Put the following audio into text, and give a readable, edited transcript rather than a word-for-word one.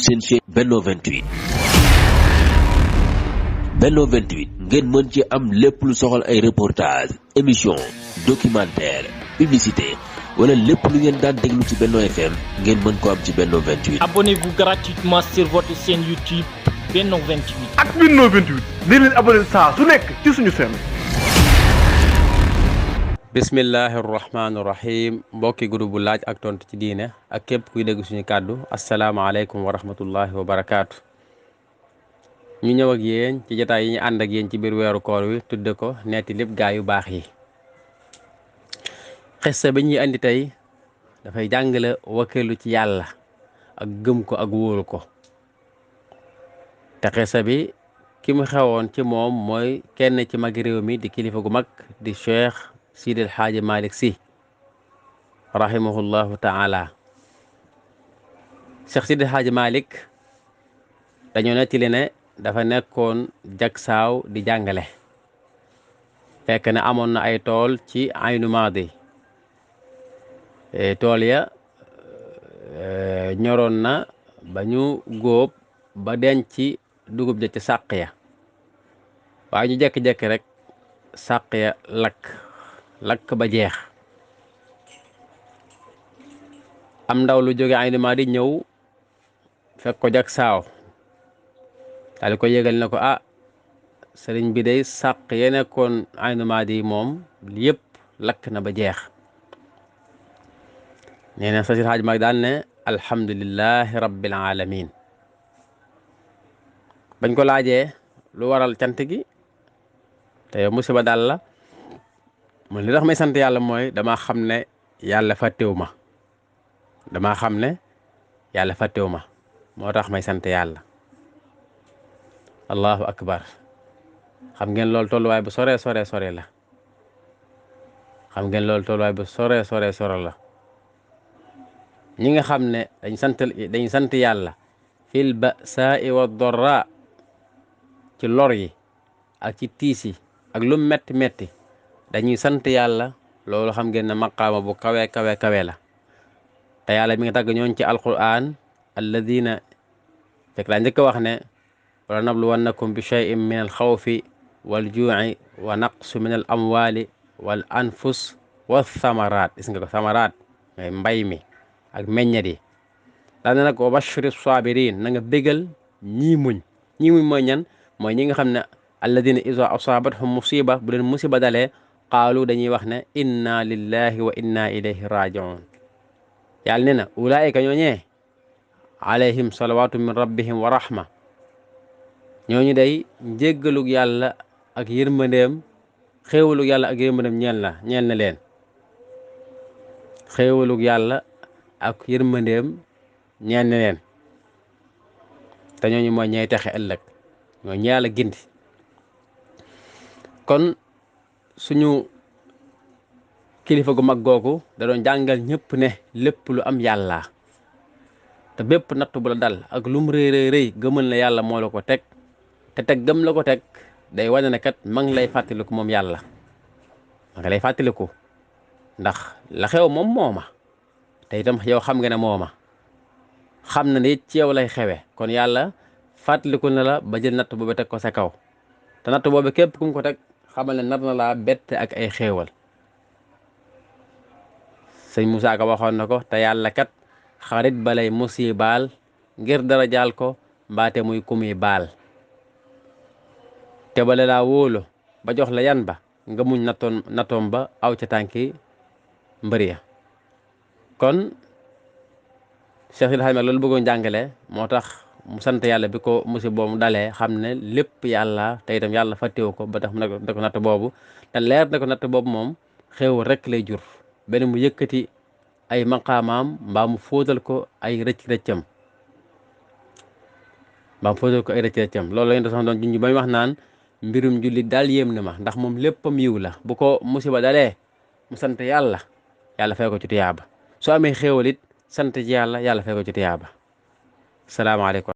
seen chaîne Benno 28 Benno 28 ngeen mën ci am lépp lu soxal ay reportage émission documentaire publicité wala lépp lu ngeen daan déglu ci Benno FM ngeen mën ko am ci Benno 28. Abonnez-vous gratuitement sur votre chaîne YouTube Benno 28. ak Benno 28 di leen abonné saa su nekk ci suñu chaîne. bismillahi rahmaani rahim mbokki groupe bu laaj ak tontu ci diine ak képp kuy dégg suñu kàddu asalaamaaleykum wa rahmatullahi wa barakaatu. ñu ñëw ak yéen ci jotaay yi ñu ànd ak yéen ci biir weeru koor wi tudde ko netti lépp gaa yu baax yi. xissa bi ñuy andi tey dafay jàngale wakkeelu ci yàlla ak gëm ko ak wóolu ko. te xissa bi ki mu xewoon ci moom mooy kenn ci mag réew mi di kilifa gu mag di Cheikh Sidi El Hadji Malick Sy rahimahullahu taala. Cheikh Sidi El Hadji Malick dañoo nettali ne dafa nekkoon jagsaaw di jàngale fekk ne amoon na ay tool ci Aynu Maadi. tool ya ñoroon na ba ñu góob ba denc dugub ja ci sàq ya waaye ñu jekki-jekki rek sàq ya lakk ba jeex. am ndaw lu jóge Aynu Maadi ñëw fekk ko jagsaaw daal ko yëgal ne ko sëriñ bi day sàq ya nekkoon Aynu Maadi moom yëpp lakk na ba jeex. nee na Seydi El Hadji Malick daal ne alhamdulillahi rabbil alamin. bañ ko laajee lu waral cant gi te yow musiba daal la mu li tax may sant yàlla mooy dama xam ne yàlla fàttewu ma moo tax may sant yàlla. allahu akbar. xam ngeen loolu tolluwaay bu sore la. la ñi nga xam ne dañ sant yàlla fil ba'saa'i wa darraa ci lor yi ak ci tiis yi ak lu metti dañuy sant yàlla. loolu xam ngeen ne maqaama bu kawe la te yàlla mi nga tàgg ñooñ ci alquran alladina fekk daa njëkk a wax ne wala nabluwannakum bi shay'in min al xawfi wal juu'i wa naqsu min al amwali wal anfus wa thamaraat. gis nga ko thamaraat ngay mbay mi ak meññet yi. daane nag wa bashiri sabirin na nga bégal ñii muñ mooy ñan mooy ñi nga xam ne alladina iza asabathum musiba bu leen musiba dalee qaalu dañuy wax ne inna lillahi wa inna ilayhi raji'un. yàlla ne na ulaayika ñooñee alayhim salawatu min rabbihim wa rahma. ñooñu day njéggalug yàlla ak yërmandeem xéewalug yàlla ak yërmandeem ñeel na leen. xéewalug yàlla ak yërmandeem ñeel na leen te ñooñu mooy ñay texe ëllëg mooy ñi yàlla gindi. kon suñu kilifa gu mag googu da doon jàngal ñëpp ne lépp lu am yàlla te bépp natt bu la dal ak lum rëy gëmal na yàlla moo la ko teg te teg gëm la ko teg day wane ne kat ma ngi lay fàttaliku moom yàlla ma ngi lay fàttaliku ndax la xew moom mooma te itam yow xam nga ne mooma xam na ne ci yow lay xewe kon yàlla fàttaliku na la ba jël natt boobu teg ko sa kaw te natt boobu képp ku mu ko teg xamal ne nar na laa bett ak ay xéewal. sëñ Moussa Ka waxoon na ko te yàlla kat xarit balay musibaal ngir dara jaal ko mbaate muy kumuy baal. te bale laa wóolu ba jox la yan ba nga muñ nattoom ba aw ca tànki mbëri ya. kon Cheikh Sidi El Hadji Malick loolu bëggoon jàngale moo tax mu sant yàlla bi ko musiba boobu dalee xam ne lépp yàlla te itam yàlla fàttewu ko ba tax mu ne ko natt boobu te leer na ko natt boobu moom xéewal rek lay jur. benn mu yëkkati ay maqaamaam mbaa mu fóotal ko ay rëcc-rëccam loolu la ñu doon junj ba muy wax naan mbirum jullit daal yéem na ma ndax moom léppam yiw la bu ko musiba dalee mu sant yàlla fay ko ci tiyaaba su amee xéewal it sant ci yàlla fay ko ci tiyaaba. salaamaaleykum.